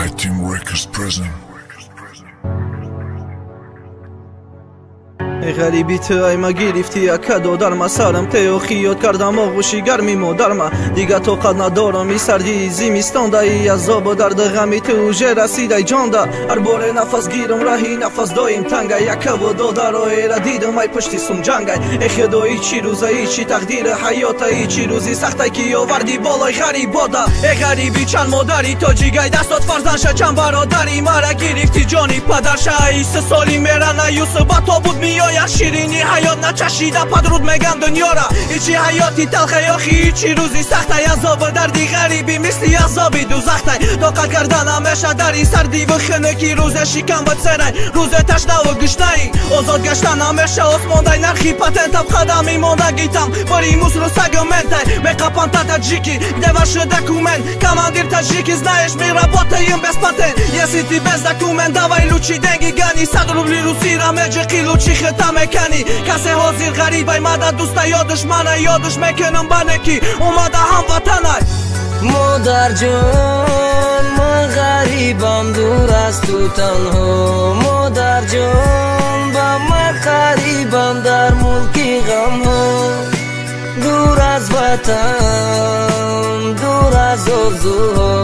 I-Team Records present. Ғариби ту айма гирифти яка додарма сарам тео хиёд кардам оғӯши гарми модарма дига тоқат надорам и сардии зимистонда и азобу дарду ғами ту уже расидай ҷонда ҳар боре нафас гирам раҳи нафас доим танга якаву додароера дидам ай пушти сумҷангай э худо и чӣ рӯза и чӣ тақдири ҳаёта и чӣ рӯзи сахтай ки оварди болои ғарибода э ғариби чанд модари тоҷигай дастот фарзандша чанд бародари мара гирифти ҷони падарша ай се соли мерана Юсуф ба тобут меояд ширини ҳаёт начашида падруд меган дунёра ичи ҳаёти талхай охи ичи рӯзи сахтай азобу дарди ғарибӣ мисли азоби дузахтай тоқат карда намеша дар ин сардиву хунукӣ рӯзе шикам ба церай рӯзе ташнаву гушнаӣ озод гашта намеша осмондай нархи патентам қадами мондагитам бори мусру сагументай меқапанта таджики где ваши документ командир таджики знаешь мы работаем без патент если ты без документ давай лучше деньги гони 100 рублей русира меҷиқи лучи хита мекани касе ҳозир ғарибай мада дӯста ё душмана ёдуш мекунам ба неки омада ҳамватанай Модарҷон, ман ғарибам, дур аз ту танҳо. Модарҷон, ба ман қарибам дар мулки ғамҳо. Дур аз ватан, дур аз орзуҳо.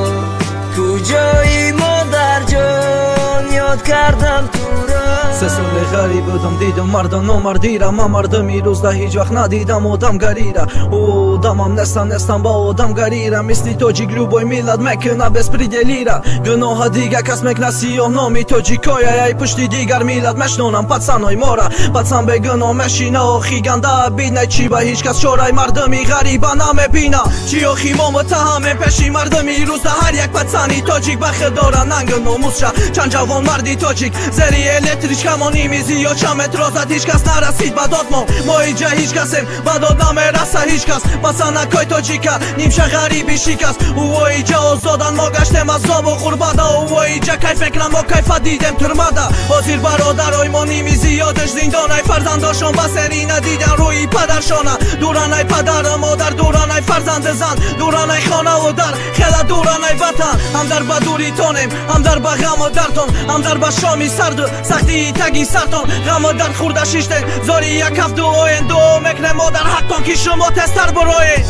Куҷои модарҷон, ёд кардам туро. Се соли ғариб будам, дидам марда номардира. Ман мардами рӯзда ҳеҷ вақт надидам одамгарира. Одамам нестам, нестам ба одамгарира. Мисли тоҷик любой миллат мекуна беспределира. Гуноҳа дига кас мекна сиёҳ номи тоҷикоя. Ай пушти дигар миллат мешнонам пацаной мора. Пацан бегуноҳ мешина охи ганда бинай чӣ ба ҳеҷ кас чорай мардами ғариба намебина. Чӣ охи мо муттаҳамем пеши мардами рӯзда ҳар як пацани тоҷик ба худ дора нангу номусша. Чанд ҷавонмарди тоҷик зери электричка моними зиёд чанд метро зад ҳеҷ кас нарасид ба дод мо. Мо иҷа ҳеҷ касем ба дод намераса ҳеҷ кас. Пацанакой тоҷика нимша ғариби шикаст. Ӯо иҷа озодан мо гаштем азобу ғурбада. Ӯо иҷа кайф мекунам мо кайфа дидем турмада. Ҳозир бародарой мо ними зиёдаш зиндонай. Фарзандошон ба сери надидан рӯи падаршона. Дуранай падару модар, дуранай фарзанду зан, дуранай хонаву дар, хела дуранай ватан. Ҳам дар ба дуритонем, ҳам дар ба ғаму дардтон, ҳам дар ба шоми сарду сахтии таги сартон. Ғаму дард хӯрда шиштем, зори як ҳафт дуоем. Дуо мекунем модар ҳақтон ки шумо тезтар буроед.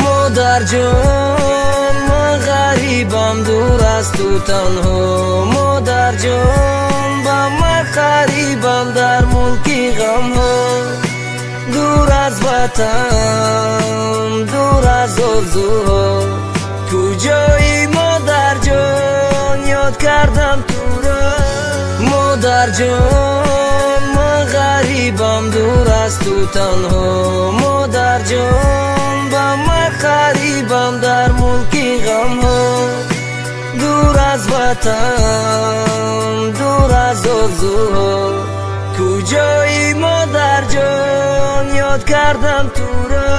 Модарҷон, ман ғарибам, дур аз ту танҳо. Модарҷон, ба ман қарибам дар мулки ғамҳо. Дур аз ватан, дур аз орзуҳо. Куҷои модарҷон, ёд кардам туро. Модарҷон, ман ғарибам, дур аз ту танҳо. Модарҷон, ба ман қарибам дар мулки ғамҳо. Дур аз ватан, дур аз орзуҳо. Куҷои модарҷон, ёд кардам туро.